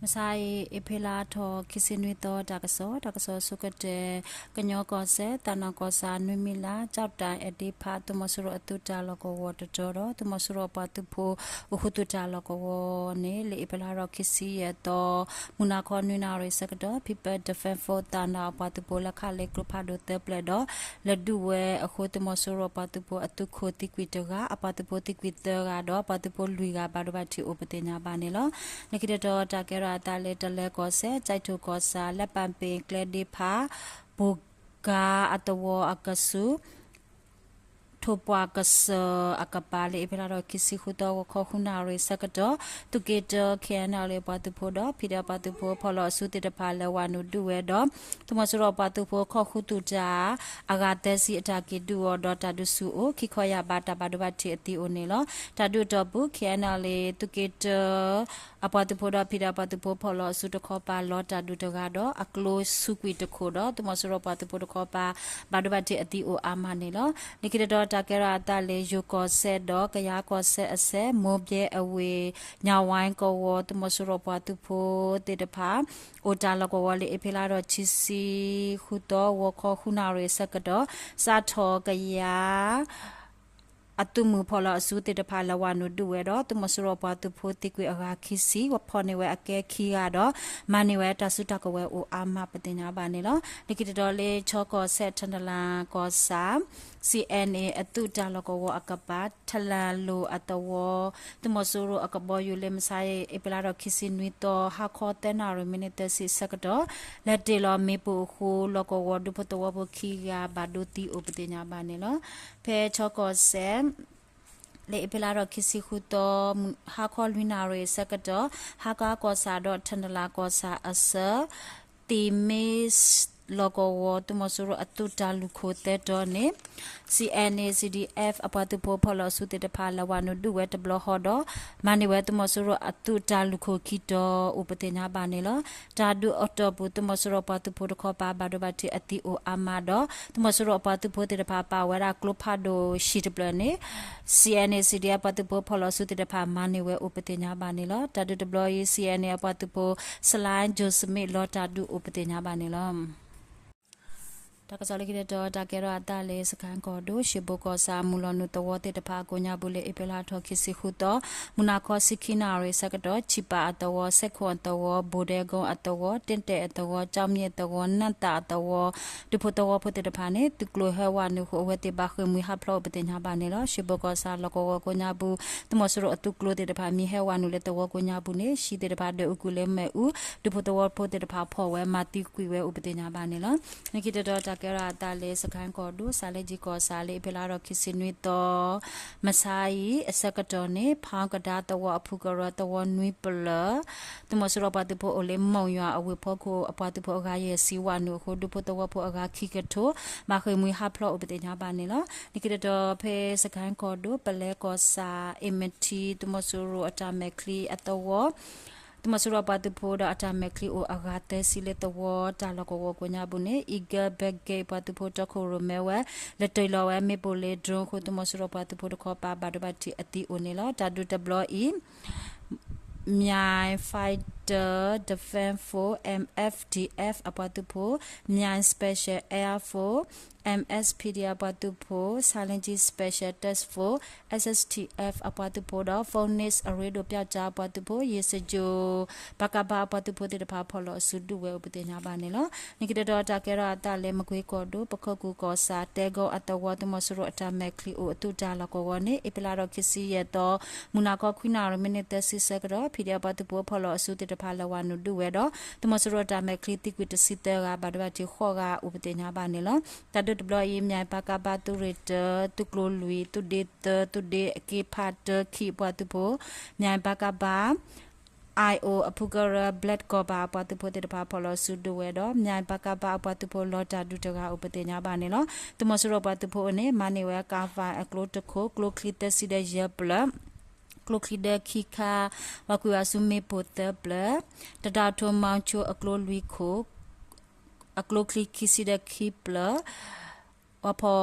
မဆါအံၤ အ့ဖြ့လါထီၣ်ခံဆံနွံသီ တၢ်ကစီၣ်, တၢ်ကစီၣ်အဆိကတၢၢ်, ကညီကီၢ်စဲၣ် သၣ်နီၣ်ကီၢ်ဆၣ် နွံမံလါ ကၠီၣ်တဲၣ်အဲၣ်ဒ့ဖး သုးမီၤစိရိၤအသုးတၢ်လီၢ်ကဝီၤတတီၤဒီး သုးမီၤစိရိၤအပှၤသုးဖိ အိၣ်ဃုာ်သုးတၢ်လီၢ်ကဝီၤန့ၣ် လၢအ့ဖြ့လါထီၣ်ခံဆံယဲၢ်သီ မုၢ်နၤခီနွံနၣ်ရံၣ်ဆၢကတီၢ် People Defence Force သၣ်နီၣ်အပှၤသုးဖိလၢခးလ့ကျိဖးဒိၣ်သၢပျဲၢ်ဒီး လဲၤဒုးဝဲအဃိ သုးမီၤစိရိၤအပှၤသုးဖိအသုးခိၣ်သံကွံာ်တဂၤ, အပှၤသုးဖိသံကွံာ်သၢဂၤဒီး အပှၤသုးဖိလွံၢ်ဂၤဘၣ်ဒိဘၣ်ထံးအိၣ်ပသ့ၣ်ညါဘၣ်န့ၣ်လီၤ. လၢခံတတီၤတၢ်ကဲထီၣ်အသးလၢ တလဲၤကီၢ်စဲၣ် ကၠဲးထိၣ်ကီၢ်ဆၣ် လၢပၣ်ပ့ၣ်ကျဲဒ့ဖး ဘိၣ်ကါအသဝီအကဆူး ထိၣ်ပှၢ်ကစၢၢ်အကပၤ လၢအ့ဖြ့လါထီၣ်ခံဆံဃုသီ ဂီၤခီဃုနၣ်ရံၣ်ဆၢကတီၢ် သုးက့တၢ ခ့ၣ်အဲၣ်အဲၣ်လ်အ့ အပှၤသုးဖိဒီး ဖံးဒဲးအပှၤသုးဖိ ဖီၣ်လီၤအစုသ့ၣ်တဖၣ် လဲၤဝးနုာ်ဒုးဝဲဒီး သုးမီၤစိရိၤအပှၤသုးဖိခီၣ်ဃုာ်သုးတၢ် အဂၤသၢဆံအတၢ်က့ၤဒုးအီၤဒီး တၢ်ဒုးဆူၣ်အိၣ် ခံခီယာ်ဘး တၢ်ဘၣ်ဒိဘၣ်ထံးအသံအိၣ်န့ၣ်လီၤ. တၢ်ဒုးအတီၢ်ပူၤ ခ့ၣ်အဲၣ်အဲၣ်လ်အ့ သုးက့တၢ အပှၤသုးဖိဒီး ဖံးဒဲးအပှၤသုးဖိ ဖီၣ်လီၤအစုတခီပၤ လီၤတၢ်ဒုးတဂၤဒီး အကျိဆူးကွံာ်တခိၣ်ဒီး သုးမီၤစိရိၤအပှၤသုးဖိတခီပၤ ဘၣ်ဒိဘၣ်ထံးအသံအိၣ်အါမးန့ၣ်လီၤ. လၢခံတတီၤတၢ်ကဲထီၣ်အသးလၢ ယိၤကီၢ်စဲၣ်ဒီး ကယၤကီၢ်စဲၣ်အစဲး မိၢ်ဘဲအဝ့ၢ် ညၣ်ဝဲကဝီၤ သုးမီၤစိရိၤအပှၤသုးဖိသ့ၣ်တဖၣ် အိၣ်တၢ်လီၢ်ကဝီၤလၢ အ့ဖြ့လါထီၣ်ခံဆံဃုသီ ဂီၤခီဃုနၣ်ရံၣ်ဆၢကတီၢ် စးထီၣ်ကယၤ အသုးမုၢ်ဖီၣ်လီၤအစုသ့ၣ်တဖၣ် လဲၤဝးနုာ်ဒုးဝဲဒီး သုးမီၤစိရိၤအပှၤသုးဖိသံကွံာ်အဂၤခံဆံ ဝဲဖီၣ်န့ၢ်ဝဲအကဲခံဂၤဒီး မၤန့ၢ်ဝဲတၢ်စုတၢ်ကဝဲၤအိၣ်အါမး ပသ့ၣ်ညါဘၣ်န့ၣ်လီၤ. လၢခံတတီၤလၢ ခၠီကီၢ်စဲၣ် ထၣ်နလၤကီၢ်ဆၣ် ခ့ၣ်အဲၣ်အဲၣ်လ်အ့ အသုးတၢ်လီၢ်ကဝီၤအကပၤ ထၣ်လၣ်လိၤအသဝီ သုးမီၤစိရိၤအကဘီယူၤလၢ မဆါအံၤ အ့ဖြ့လါထီၣ်ခံဆံနွံသီ ဟါခီသၢနၣ်ရံၣ် မံးနံးသၢဆံဆၢကတီၢ် လဲၤတ့ၢ်လီၤမ့ၣ်ပိၢ်အဃိ လီၢ်ကဝီၤ ဒူဖိသဝီဖိခံဂၤ ဘၣ်ဒိသံအိၣ် ပသ့ၣ်ညါဘၣ်န့ၣ်လီၤ. ဖဲခၠီကီၢ်စဲၣ် လၢအ့ဖြ့လါထီၣ်ခံဆံဃုသီ ဟါခီလွံၢ်နၣ်ရံၣ်ဆၢကတီၢ် ဟါခါကီၢ်ဆၣ်ဒီး ထၣ်နလၤကီၢ်ဆၣ်အဆၢ သ့ၣ်မ့ၢ်လီၢ်ကဝီၤ သုးမီၤစိရိၤအသုးတၢ်လူၢ်ခိၣ်သၢတီၤန့ၣ် ခ့ၣ်အဲၣ်အဲၣ်လ်အ့ ခ့ၣ်အဲၣ်လ်အ့ အပှၤသုးဖိ ဖီၣ်လီၤအစုသ့ၣ်တဖၣ် လဲၤဝးနုာ်ဒုးဝဲတဘျီဃီဒီး မၤန့ၢ်ဝဲသုးမီၤစိရိၤအသုးတၢ်လူၢ်ခိၣ်ခံတီၤအိၣ် ပသ့ၣ်ညါဘၣ်န့ၣ်လီၤ. တၢ်ဒုးအတီၢ်ပူၤ သုးမီၤစိရိၤပှၤသုးဖိတခီပၤ ဘၣ်ဒိဘၣ်ထံးအသံအိၣ်အါမးဒီး သုးမီၤစိရိၤအပှၤသုးဖိသ့ၣ်တဖၣ် ပာ်ဝဲဒၣ်ကျိဖးဒိၣ်ဟံၣ်တဖျၢၣ်န့ၣ် ခ့ၣ်အဲၣ်လ်အ့ ခ့ၣ်အဲၣ်လ်အ့ အပှၤသုးဖိ ဖီၣ်လီၤအစုသ့ၣ်တဖၣ် မၤန့ၢ်ဝဲအိၣ် ပသ့ၣ်ညါဘၣ်န့ၣ်လီၤ. တၢ်ဒုးတဘျီအံၤ ခ့ၣ်အဲၣ်လ်အ့ အပှၤသုးဖိ စလၢၣ်ကၠိၣ်စမ့ၣ် လီၤတၢ်ဒုးအိၣ် ပသ့ၣ်ညါဘၣ်န့ၣ်လီၤ. တၢ်ကစီၣ်လၢခံတတီၤ တၢ်ကဲထီၣ်အသးလၢ စကဲၣ်ကီၢ်ဒိၣ် ရှ့ဘိၣ်ကီၢ်ဆၣ် မုၢ်လီၤနုာ်သဝီသ့ၣ်တဖၣ်အကိးညါပူၤလၢ အ့ဖြ့လါထီၣ်ခံဆံဃုသီ မုၢ်နၤခီဆံခံနၣ်ရံၣ်ဆၢကတီၢ် ခၠံးပၣ်အသဝီ စဲခိၣ်အသဝီ ဘိၣ်ဒဲကုန်းအသဝီ တ့ၢ်တဲၣ်အသဝီ ကၠီမံအသဝီ နၢ်သၣ်အသဝီ ဒူဖိသဝီဖိသ့ၣ်တဖၣ်န့ၣ် သုးကျိၤဟဲဝးနုာ်အဃိ အဝဲသ့ၣ်ဘၣ်ဃ့ၢ်မှံဟးဖျိးအိၣ် ပသ့ၣ်ညါဘၣ်န့ၣ်လီၤ. ရှ့ဘိၣ်ကီၢ်ဆၣ်လီၢ်ကဝီၤကိးညါပူၤ သုးမီၤစိရိၤအသုးကျိၤသ့ၣ်တဖၣ် မ့ၢ်ဟဲဝးနုာ်လၢသဝီကိးညါပူၤန့ၣ် ဟံၣ်သ့ၣ်တဖၣ်ဒွဲၣ်အူကွံာ်လၢမ့ၣ်အူ ဒူဖိသဝီဖိသ့ၣ်တဖၣ်ဖီၣ်ဝဲ မၤသံကွံာ်ဝဲအိၣ် ပသ့ၣ်ညါဘၣ်န့ၣ်လီၤ. လၢခံတတီၤတၢ်ကဲထီၣ်အသးလၢ စကဲၣ်ကီၢ်ဒိၣ် စးလ့ကၠံကီၢ်ဆၣ်လၢ အ့ဖြ့လါထီၣ်ခံဆံနွံသီ မဆါအံၤ အဆၢကတီၢ်န့ၣ် ဖီကဒါသဝီအဖုကရၢသဝီနွံပျၢၤ သုးမီၤစိရိၤပှၤသုးဖိအိၣ်လၢ မိၢ်ယွၤအဝ့ၢ်ဖီခိၣ် အပှၤသုးဖိအဂၤယဲၢ်ဆံဝးနုာ်အဃိ ဒူဖိသဝီဖိအဂၤခံကထိ ဘၣ်ဃ့ၢ်မှံဟးဖျိးအိၣ် ပသ့ၣ်ညါဘၣ်န့ၣ်လီၤ. လၢခံတတီၤဖဲ စကဲၣ်ကီၢ်ဒိၣ် ပလဲကီၢ်ဆၣ် အ့မထံ သုးမီၤစိရိၤအတၢ်မဲာ်ချံအသဝီ သုးမီၤစိရိၤပှၤသုးဖိဒီးအတၢ်မဲာ်ချံအိၣ်အဂၤသၢဆံလၢသဝီတၢ်လီၢ်ကဝီၤကိးညါပူၤန့ၣ် Eagle Brigade ပှၤသုးဖိတီခိၣ်ရိၣ်မဲဝဲ လဲၤတ့ၢ်လီၤဝဲမ့ၣ်ပိၢ်လၢ drone အဃိ သုးမီၤစိရိၤပှၤသုးဖိတခီပၤ ဘၣ်ဒိဘၣ်ထံးအသံအိၣ်န့ၣ်လီၤ. တၢ်ဒုးတဘျီအံၤ Myaing Fighter Defense Force, M F D F အပှၤသုးဖိ, Myaing Special Air Force, M S P D F အပှၤသုးဖိ, Silent Special Task Force, S S T F အပှၤသုးဖိဒီး Phoenix အရ့ဒိၣ်ပျီကၠါအပှၤသုးဖိ, ယ့ၣ်စကြိၣ် ပကဖ အပှၤသုးဖိသ့ၣ်တဖၣ် ဖီၣ်လီၤအစုဒုးဝဲအိၣ် ပသ့ၣ်ညါဘၣ်န့ၣ်လီၤ. လၢခံတတီၤတၢ်ကဲထီၣ်အသးလၢ မကွ့ကီၢ်ဒိၣ် ပခိၣ်ကူၢ်ကီၢ်ဆၣ် တဲကိအသဝီ သုးမီၤစိရိၤအတၢ်မဲာ်ချံအိၣ်အသုးတၢ်လီၢ်ကဝီၤန့ၣ် အ့ဖြ့လါထီၣ်ခံဆံယဲၢ်သီ မုၢ်နၤခီခွံနၣ်ရံၣ် မံးနံးသၢဆံဆၢကတီၢ် ဖံးဒဲးအပှၤသုးဖိ ဖီၣ်လီၤအစုသ့ၣ်တဖၣ် လဲၤဝးနုာ်ဒုးဝဲဒီး သုးမီၤစိရိၤအတၢ်မဲာ်ချံသံကွံာ်တဆံသၢဂၤ ဘၣ်ဒိဘၣ်ထံးဃိးဂၤအိၣ် ပသ့ၣ်ညါဘၣ်န့ၣ်လီၤ. တၢ်ဒုးတဘျီအံၤ မၠဲၣ်ပကဘ သုးရ့ၣ်တၢ သုးကျိၤလွံၢ် သုးဒ့သၢ သုးဒ့အက့ဖးတၢခံအပှၤသုးဖိ မၠဲၣ်ပကဘ IO အဖုကရၢ ဘျဲးကီၢ်ပၤအပှၤသုးဖိသ့ၣ်တဖၣ် ဖီၣ်လီၤစုဒုးဝဲဒီး မၠဲၣ်ပကဘ အပှၤသုးဖိ လီၤတၢ်ဒုးတဂၤအိၣ် ပသ့ၣ်ညါဘၣ်န့ၣ်လီၤ. သုးမီၤစိရိၤအပှၤသုးဖိအအိၣ်န့ၣ် မၤန့ၢ်ဝဲ ကၣ်ဖၣ်အကျိတခိၣ် ကျိချံသၢဆံဒီးယဲၢ်ပျၢၤ ကျိချံဒၢခံခါ ဝၤကွံာ်ဝဲဆူမ့ၣ်ပိၢ်သၢပျၢၤ တဒၣ်ထိၣ်မီၤဆိအကျိလွံၢ်ခိၣ် အကျိချံခံဆံဒီးခံပျၢၤ ဝၣ်ဖီ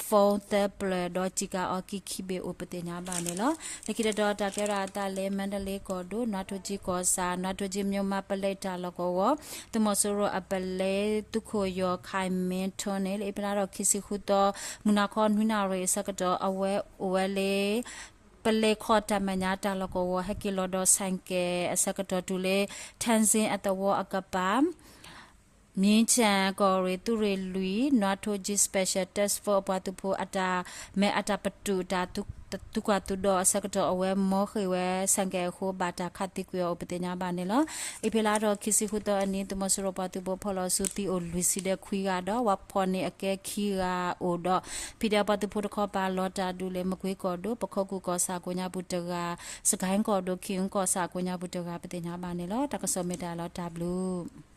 phone သၢဖျၢၣ်ဒီး ကံကၤအီကံခံဘ့ၣ်အိၣ်ပသ့ၣ်ညါဘၣ်န့ၣ်လီၤ. လၢခံတတီၤတၢ်ကဲထီၣ်အသးလၢ မါဒလ့ကီၢ်ဒိၣ် နွါထိကၠံကီၢ်ဆၣ် နွါထိကၠံမျိးမးပလဲတၢ်လီၢ်ကဝီၤ သုးမီၤစိရိၤအပလဲ သုးခိၣ်ယီၤ ခၢၣ်မ့ထီန့ၣ် လၢအ့ဖြ့လါထီၣ်ခံဆံဃုသီ မုၢ်နၤခီနွံနၣ်ရံၣ်အဆၢကတီၢ် အဝဲအိၣ်ဝဲလၢ ပလဲခီၣ်တၢ်မဲာ်ညါတၢ်လီၢ်ကဝီၤ ဟဲက့ၤလီၤဒီးဆဲၣ်ကဲၣ်အဆၢကတီၢ်တုၤလၢ ထၣ်စ့ၣ်အသဝီအကပၤ မ့ၣ်ဆၣ်ကီၢ်ရ့ၣ် သုးရ့ၣ်လွံၢ် နွါထိကၠံ Special Task Force အပှၤသုးဖိအတၢ်မဲာ်အတၢ်ပတုာ်တၢ် သုကွၢ်သုဒီးအဆၢကတီၢ် အဝဲမီၢ်ဃ့ၢ်ဝဲဆဲၣ်ကဲၣ်အဃိ ဘၣ်တၢ်ခးသံကွံာ်အီၤအိၣ်ပသ့ၣ်ညါဘၣ်န့ၣ်လီၤ. အ့ဖြ့လါထီၣ်ခံဆံဃုသီအနံၤ သုးမီၤစိရိၤပှၤသုးဖိဖီၣ်လီၤစုသံအိၣ်လွံၢ်ဆံဒီးခွံဂၤဒီး ဝၣ်ဖီၣ်န့ၢ်အကဲခံဂၤအိၣ်ဒီး ဖံးဒဲးပှၤသုးဖိတခီပၤလီၤတၢ်ဒုးလၢ မကွ့ကီၢ်ဒိၣ် ပခိၣ်ကူၣ်ကီၢ်ဆၣ်အကိးညါပူၤတဂၤ စကဲၣ်ကီၢ်ဒိၣ် ခ့ၣ်အူကီၢ်ဆၣ်အကိးညါပူၤတဂၤ ပသ့ၣ်ညါဘၣ်န့ၣ်လီၤ. တၢ်ကစီၣ်မ့ၢ်တၢ်လီၤတၢ်ဘျုး